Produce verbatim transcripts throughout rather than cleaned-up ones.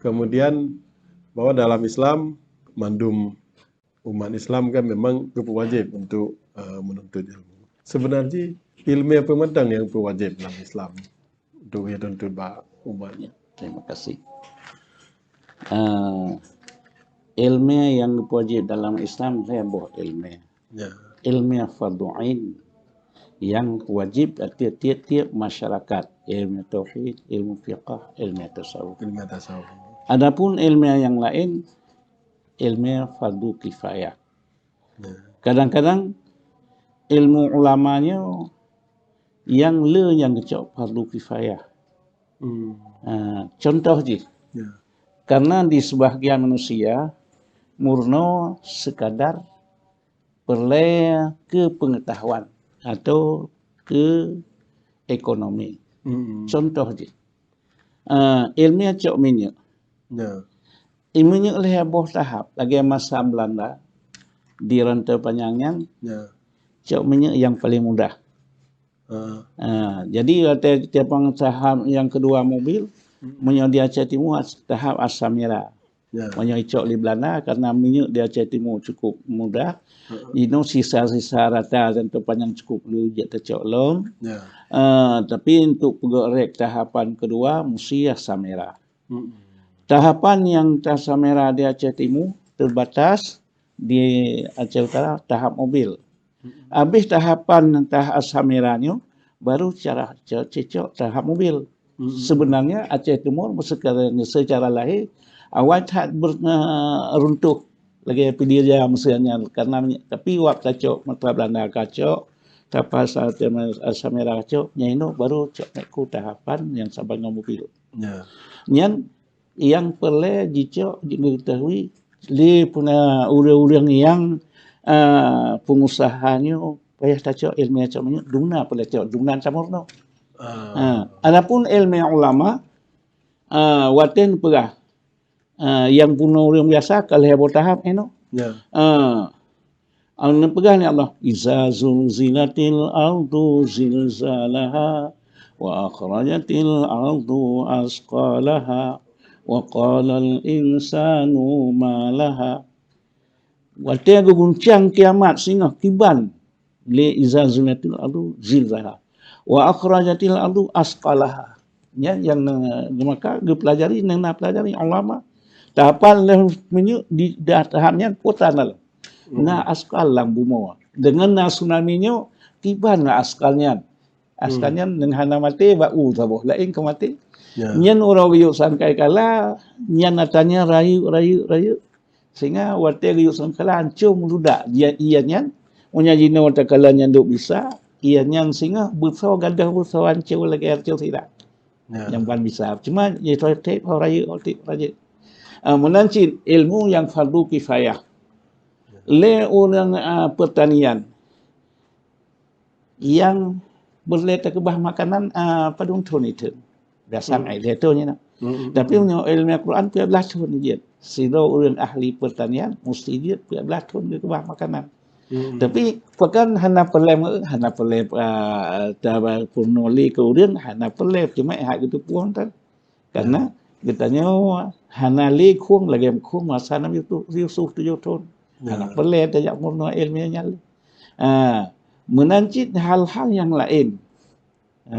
Kemudian bahwa dalam Islam mandum umat Islam kan memang geupeuwajéb untuk uh, menuntut ilmu. Sebenarnya ilmu apa mantong yang peuwajéb dalam Islam untuk dituntut bak umat. Ya, terima kasih. Uh, ilmu yang wajib dalam Islam lhèe boh ilmu. Ya, Ilmu fardu ain yang wajib atas tiap-tiap masyarakat. Ilmu tauhid, ilmu fiqah, ilmu tasawuf. Ilmu tasawuf. Adapun ilmu yang lain, ilmu fardu kifayah. Ya. Kadang-kadang ilmu ulama nyoe yang le yang geucok fardu kifayah. Hmm. Uh, contoh jih, Ya. Karena di sebahagian manusia murno sekadar peureulèe keu peungetahuan atau keu ekonomi. Hmm. Contoh jih, uh, ilmu cok minyeuk. Ya. Ilmu minyeuk lhèe boh tahap lagèe masa Belanda di Rantau Panyang nyan, Ya. cok minyeuk yang paling mudah. Uh, Ha, jadi watèe tiap tahap yang kedua mobil, meunyoe di Aceh Timur tahap Alzamira. Ya. Meunyoe icok di Belanda karena minyeuk di Aceh Timur cukup mudah. Inoe sisa-sisa rata dan tu panjang cukup lujek tacok lom. Ya. Uh, tapi untuk pegawai tahapan kedua mesti Alzamira. Hmm. Tahapan yang Alzamira di Aceh Timur terbatas, di Aceh Utara tahap mobil. Habis tahapan tahap Alzamira nyoe baru cara cocok tahap mobil. Sebenarnya Aceh Timur secara, secara lahir awai that ber, uh, runtuh lagi pidija mesin nyan karena, tapi wak kacok mata Belanda kacok, tapas Alzamira kacok, nyan inoe baru cok ku tahapan yang saban ngon mobil. Ya. Nyan yang peureulèe jicok, jiketahui lé puna ureueng-ureueng yang uh, pengusaha nyoe payah tacok ilmu cok minyeuk duna peureulèe cok duna samurno. Uh, Ha, adapun ilmu ulama uh, watèe peugah uh, yang bunoe ureueng biasa ka lhèe boh tahap inoe. Ya. Uh, Amun peugah ni Allah, "Iza zulzilatil ardu zilzalaha wa akhrajatil ardu asqalaha wa qalal insanu ma laha." Watèe geuguncang kiamat singoh kiban lé iza zulzilatil ardu zilzalaha wa akhrajatil ardu asqalaha. Ya, yang maka geupelajari, yang na pelajari ulama. Tahapan lheuh minyeuk di tahap nyan putra dalam. Na askal lam bumoe. Dengan na tsunami nyoe, kiban na askal nyan. Askal nyan dengan hana maté bak u saboh laén ka maté. Ya. Nyan uroe geuyue sangkai kala, nyan atanya rayeuk, rayeuk, rayeuk. Sehingga watèe geuyue sangkai kala ancô meuludak. Dia iya nyan, meunyo jinoe tatkala nyan dok bisa, iya nyan sehingga beusoe gadoh beusoe ancô lagèe ancô sira. Ya. Nyang ban bisa. Cuma ya rayeuk, rayeuk. Uh, meunan cit ilmu yang fardu kifayah. Lé ureueng uh, pertanian yang peureulèe takeubah makanan uh, padum thon iteun. Biasa hmm. Lhèe thon nyan. Hmm. Tapi meunyoe ilmu Quran peuet blah thon jeuet. Sidroe ureueng ahli pertanian mesti jeuet peuet blah thon geukeubah makanan. Hmm. Tapi pakon hana peureulèe, hana peureulèe uh, peunoh lé keu ureueng, hana peureulèe cuma hak geuteupeue tan. Karena geutanyoe hana lé khueng lagèe khueng masa Nabi Yusuf tujoh thon. Hana peureulèe tajak meurunoe ilmu nyan lé. Ha, meunan cit hal-hal nyang laén. Ha,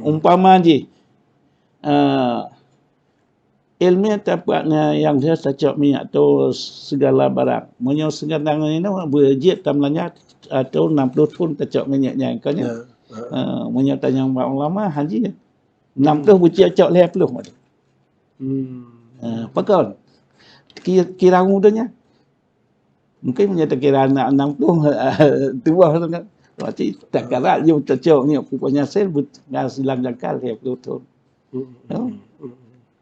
umpama jih, ha, ilmu tapak nyang lheueh tacok minyeuk atau segala barang. Meunyoe segala barang nyoe beujeuet tameulanja atau enam puluh thon tacok minyeuk nyan kan. Ha, meunyoe tanyong bak ulama haji. Enam puluh buci cok lhèe puluh madu. Hmm. Uh, pakon? Kira, kira muda nya. Mungkin meunyo kira anak enam puluh tuah sangat. Berarti tak karat je cocok ni pupuknya sel ngan silang jangkal lhèe puluh thon. Hmm.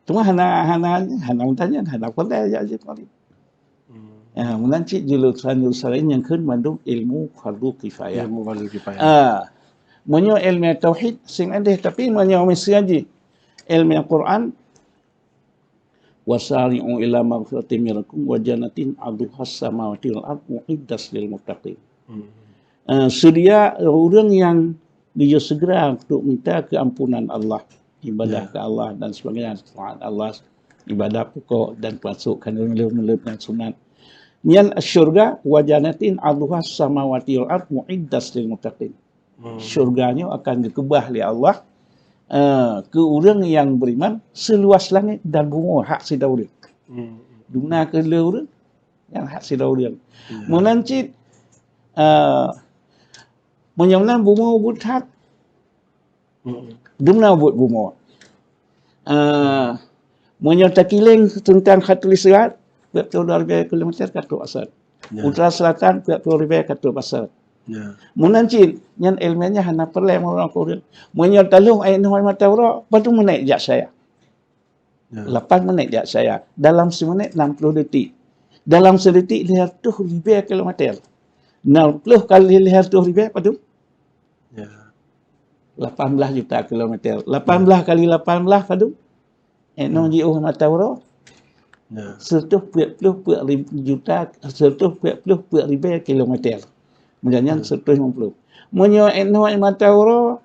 Cuma hana hana hana mutanya hana pandai ya je kali. Hmm. Ya, meunan cit julusan-julusan lain nyang kheun mandum ilmu fardu kifayah. Ilmu fardu kifayah. Ah, meunyoe ilmu tauhid sing adeh, tapi meunyoe misalnya ji ilmu Quran, wasari'u ila maghfiratin min rabbikum wa jannatin 'arduhas samawati wal ardu u'iddat lil muttaqin. Hmm. Uh, sedia ureueng yang dia segera untuk minta keampunan Allah, ibadah ya. Ke Allah dan sebagainya, taat Allah. Ibadat pokok dan puasa khandang lheueh-lheueh nyang sunat. Nyan syurga, "Wa jannatin 'arduhas samawati wal ard u'iddat lil muttaqin." Hmm. Syurga nyoe akan geukeubah lé Allah, eh, keu ureuëng nyang beriman seuluas langét dan bumoe hak sidroe ureuëng. Hmm. Dum na keu lé ureuëng nyang hak sidroe ureuëng. Hmm. Meunan cit, eh, meunyoe na bumoe buet that, hmm, dum na buet bumoe. Eh, meunyoe takileng teuntang Khatulil Sirat, peuet ploh dua ribèe kilometer ka trok asat. Ya. Utara Selatan, peuet ploh ribèe ka trok asat. Ya. Meunan cit, nyan ileumèe nyan hana peureulèe meunurot keu ureuëng. Meunyoe talheueh ayat nyoe mata uroe, padum meuneuk jak saya. Ya. Lapan meuneuk jak saya. Dalam simeunit enam puluh detik. Dalam sidetik lhèe reutôh ribèe kilometer. Enam puluh kali lhèe reutôh ribèe padum? Ya. Lapan belas juta kilometer. Lapan belas kali lapan belas padum? Eh, nyoe jiôh mata uroe. Ya. Seratus peuet puluh peuet rib-, juta, seratus peuet puluh peuet ribèe kilometer. Meunyoe nyan, ya, seratus lima puluh. Meunyoe eh, nyoe mata uroe,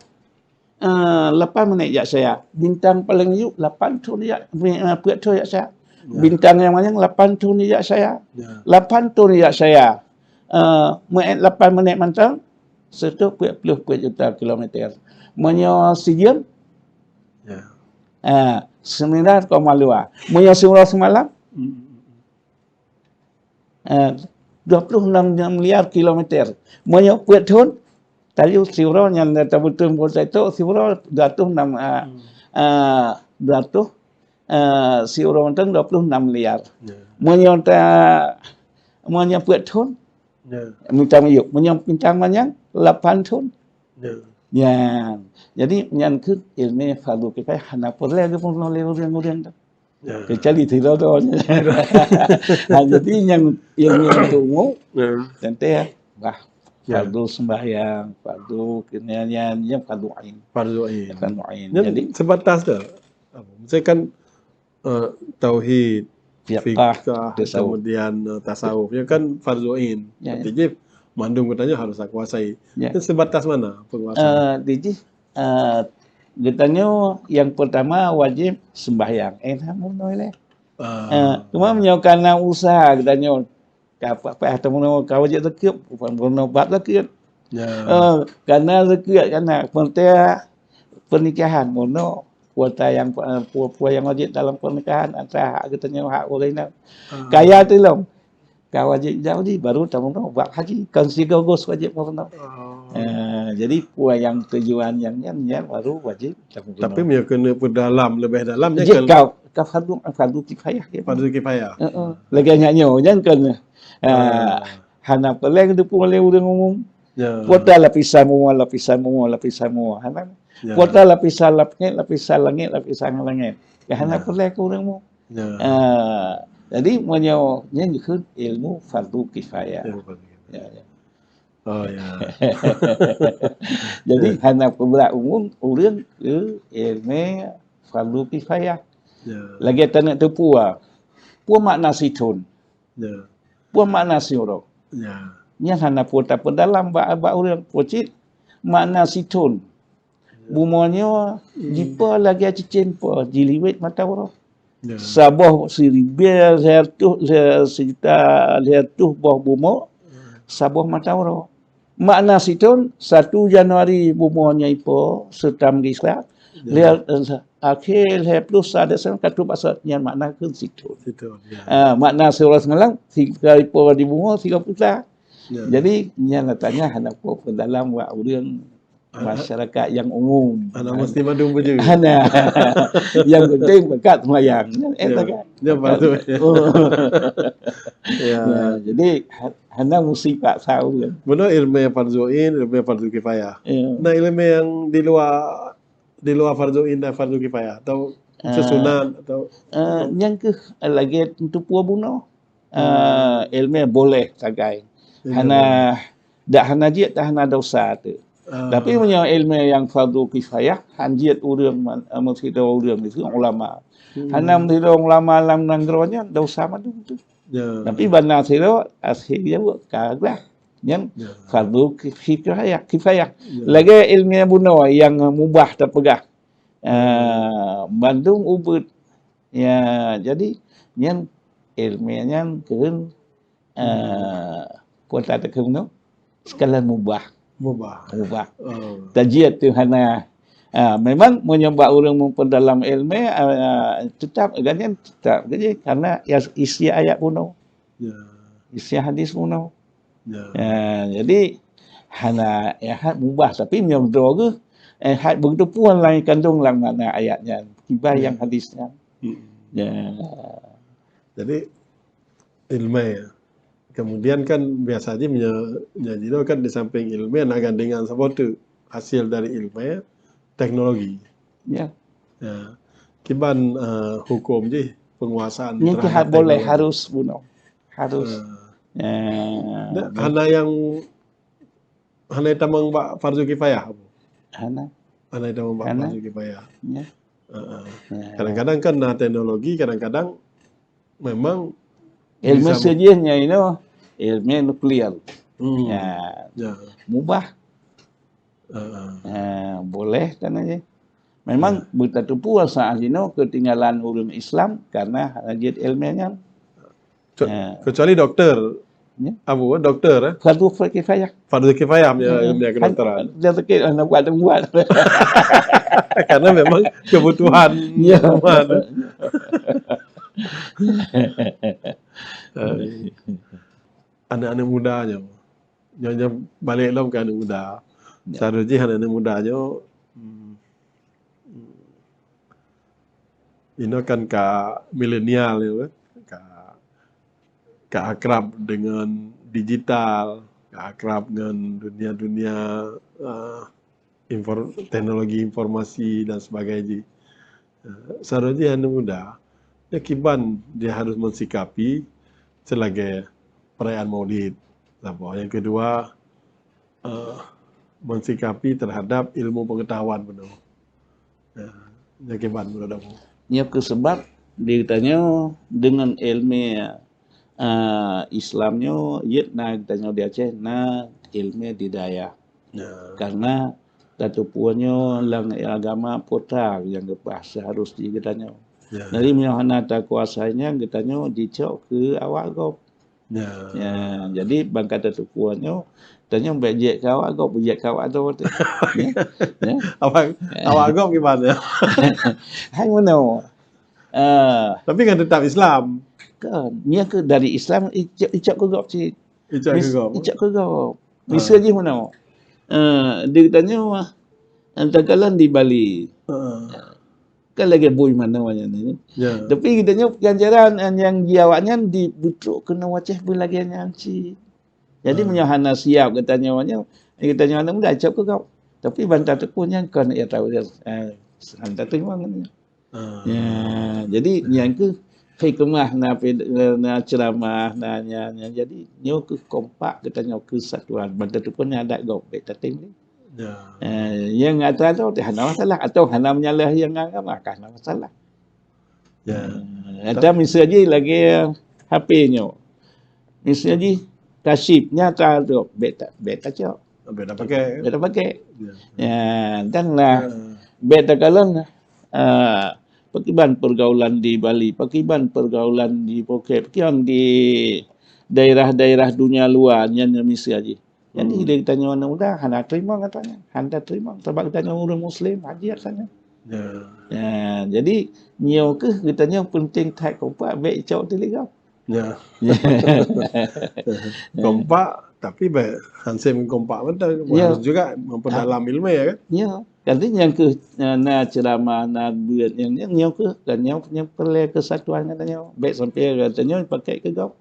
eh, lapan meuneuk jak saya. Bintang paleng yub lapan thon jak, eh, peuet thon jak saya. Ya. Bintang nyang manyang lapan thon jak saya. Ya. Lapan thon jak saya. Eh, meuet lapan meuneuk mantong, seratus peuet puluh peuet juta kilometer. Meunyoe sijeuem, ya, eh, sembilan koma dua. Meunyoe siuroe seumalam, hmm, eh, dua puluh enam miliar kilometer. Meunyoe peuet thon, tayue siuroe nyan tabeutôi-beutôi siuroe dua ratus enam, eh, hmm, eh, dua ratus, eh, siuroe mantong dua puluh enam miliar. Ya. Meunyoe ta-, meunyoe peuet thon, ya, bintang yub. Meunyoe bintang manyang, lapan thon. Ya. Nyan. Jadi, nyan keuh ileumèe fardu kifayah hana peureulèe geupeurunoe lé ureueng-ureueng tu. Ya. Kecuali tirodo. Ha, jadi, nyang ileumèe untuk umum, ya, teuntèe, bah, ya, fardu sembahyang, fardu keunyan, nyan fardu ain. Fardu ain. Fardu ain. Nyan jadi sebatas tu. Apa? Misalkan eh, tauhid, fiqah, fiqah, tasawuf, kemudian, eh, tasawuf. Ya kan fardu ain. Ya. Berarti jih mandum geutanyoe harus takuasai. Ya. Itu sebatas mana penguasaan? Eh, di jih, eh, geutanyoe yang pertama wajib sembahyang. Eh, alhamdulillah. Ah. Eh, cuma meunyoe kana usaha geutanyoe Ka payah teumeurunoe, ka wajéb zakeuet, bukan meurunoe bab zakeuet. Ya. Eh, kana zakeuet, kana peuntéh pernikahan, meurunoe kuota nyang, eh, peue-peue nyang wajéb dalam pernikahan, antara hak geutanyoe, hak ureueng inong. Ah. Kaya tulông. Ka wajéb jak haji, baru tameurunoe bab haji. Kon sigoe-goe wajéb meurunoe. Oh. Eh, jadi peue nyang tujuan nyang nyan, nyan baru wajéb tameurunoe. Tapi meunyoe keuneuk peudalam, leubeh dalam, nyan jeuet kan ka, ka fardu, fardu kifayah, ya. Fardu kifayah. Heeh. Lagèe nyak nyoe, nyan kon. Ah, ah, hana peureulèe geuteupeue lé ureueng umum. Ya. Kuota lapisan bumoe, lapisan bumoe, lapisan bumoe. Hana. Ya. Kuota lapisan langèt, lapisan langèt, lapisan langèt. Ya, hana, ya, peureulèe keu ureueng umum. Ya. Ah, jadi meunyoe nyan jikheun ilmu fardu kifayah. Ilmu fardu kifayah. Ya, ya. Oh, ya. Jadi, ya, hana peubeurat umum ureueng keu ilmu fardu kifayah. Ya. Lagèe taneuk teupeue, peue makna sithon? Ya. Peue makna siuroe? Ya. Nyan hana peue tapeudalam bak, bak ureueng. Peue cit makna sithon? Ya. Bumoe nyoe, hmm, jipo lagèe cicém po, jiliwet mata uroe. Ya. Saboh siribèe lhèe reutôh, lhèe, sijuta lhèe reutôh boh bumoe, hmm, saboh mata uroe. Makna sithon, satu Januari bumoe nyoe jipo, seutam gisa, ya, lhèe, akhé lhèe ploh sa Desember ka trôk bak sot, nyan makna kheun sithon. Sithon, ya. Ah, makna siuroe seumalam, si-, ka jipo di bumoe sigoe ploh sa. Ya. Jadi, nyan na tanya hana peue peudalam bak ureueng, ah, masyarakat nyang umum. Hana meusti mandum beujeuet. Hana. Nyang penting peukat seumayang. Nyan, eh, ya, takat. Ya, betul. Oh. Ya. Ya, jadi, ha-, hana meusti paksa ureueng. Beuna ileumèe fardu ain, ileumèe fardu kifayah. Ya. Na ileumèe nyang di luwa, di luwa fardu ain dan fardu kifayah? Atau, ah, sunat, atau, ah, nyan keuh lagèe teupeue bunoe. Ah, hmm, ileumèe boleh sagai. Ileumèe boleh. Hana, dak hana jeuet, dak hana dosa tu. Ah. Tapi meunyoe ileumèe nyang fardu kifayah, han jeuet ureueng man-, eh, meusidroe ureueng, itu ulama. Hmm. Hana meusidroe ulama lam nanggroe nyan, dosa mandum tu. Ya. Tapi bana sidroe, akhé jaweueb ka glah. Nyan, ya, fardu ki-, kifayah, kifayah. Ya. Lagèe ileumèe bunoe nyang mubah tapeugah. Ah, mandum ubeut Ya, jadi nyan ilmiah nyan keuhun, eh, kuasa takheun tu sekalian mubah. Mubah. Mubah. Oh. Tajwid tu hana. Ah, memang meunyoe bak ureuëng meupeurdalam ilmu, ah, tetap ganyan tetap gaji karena ya, isi ayat bunoe, Ya. isi hadis bunoe. Ya. Ya, jadi hana ya hat mubah tapi meunyoe droe geuh eh hat beuteupeue lai kandong lam makna ayat nyan kiban Ya. yang hadis nyan. Hmm. Ya. Jadi ilmu ya. Kemudian kan biasa aja menyanyi kan di samping ilmu na gandengan saboh tu hasil dari ilmu ya, teknologi. Ya. Ya. Kiban eh, hukum jih penguasaan Nyan terhadap keuhak boleh teknologi. Harus bunoe. Harus. Eh, Ya. dak, hana yang hana tamong bak fardu kifayah. Hana. Hana tamong bak Hana. Fardu kifayah. Ya. Heeh. Ya. Kadang-kadang kan nah teknologi kadang-kadang memang Ilmu bisa- sejenisnya itu ilmu nuklir. Hmm. Ya. Ya. Mubah. Heeh. Ya, boleh kan aja. Memang beutatupu saat ini ketinggalan ureuëng Islam karena hana jeuet ilmu nyan. Ke- Ya. Kecuali doktor. Ya. Abu doktor eh. Fardu kifayah. Fardu kifayah punya Ya. ilmu kedokteran. Dia sakit anak buat tak buat. Karena memang kebutuhan Ya. zaman. Eh, anak-anak muda nyoe. Nyoe, nyoe balik lom ke anak muda. Ya. Seharusnya anak-anak muda nyoe hmm, inoe kan ka milenial ya kan. Ka ka akrab dengan digital, ka akrab dengan dunia-dunia uh, infor, teknologi informasi dan sebagainya. Uh, seharusnya anak muda, ya kiban dia harus mensikapi sebagai perayaan Maulid. Apa? Yang kedua, uh, mensikapi terhadap ilmu pengetahuan penuh. Ya, yang kiban menurut aku. Nyoe keuh sebab di geutanyoe deungon ilmu uh, Islam nyoe jeuet na geutanyoe di Aceh na ilmu di dayah. Ya. Karena tateupeue nyoe lam agama putra yang geupah seharus di geutanyoe. Ya. Jadi meunyoe hana takuasai nyan geutanyoe jicok keu awak gob. Ya. Ya, jadi bangka tateupeue nyoe tanyoe baik jeuet keu awak gob, jeuet keu awak droe tu. Ya. Ya. Awak awak gob gimana? Hai meunoe. Ah, Tapi kan tetap Islam. kan, nya ke dari Islam icok, icok keu gob cit. Icok keu gob. Icok keu gob. Misal jih meunoe. Ah, di geutanyoe ah, takalon di Bali. Heeh. Kan lagée bui manoe nyan ni. Ya. Tapi geutanyoe ganjaran nyang ji awaknyan dibeutrok keunoe u Aceh beulagée nyan cit. Jadi meunyoe hana siap geutanyoe nyoe, geutanyoe aneuk muda cok keu gob. Tapi ban tateupeue nyan kon ya tahu dia. Eh, han tateurimong nyan. Ah. Ya, jadi nyang keuh hikmah na pe- na ceramah na nyan, nyan. Jadi nyoe keuh kompak geutanyoe keu satuan ban tateupeue nyan adat gob bek tatem. Ya. Eh, yang atra tu hana masalah atau hana menyalahi yang agama kan hana masalah. Ya. Eh, atau misal ji lagi H P nyoe. Misal ji kasyif nyata tu bek tak bek tak cok. Sampai dah pakai. Bek tak pakai. Ya. Ya, dan lah Ya. bek tak kalon uh, pakiban pergaulan di Bali, pakiban pergaulan di Phuket, pakiban di daerah-daerah dunia luar nyan yang misal ji. Jadi Hmm. dia tanya anak muda hana terima katanya, hana terima sebab kita nyoe ureuëng muslim haji katanya. Ya. Ya, jadi nyoe keuh kita nyoe penting that kompak bek cok tiligau. Ya. Kompak tapi baik hansem kompak betul. Ya. Harus juga memperdalam ilmu ya kan? Ya, jadi yang keuh na, na ceramah na buet yang yang nyoe keuh kan nyoe yang perlu kesatuan katanya. Bek sampai katanya pakai keu gob.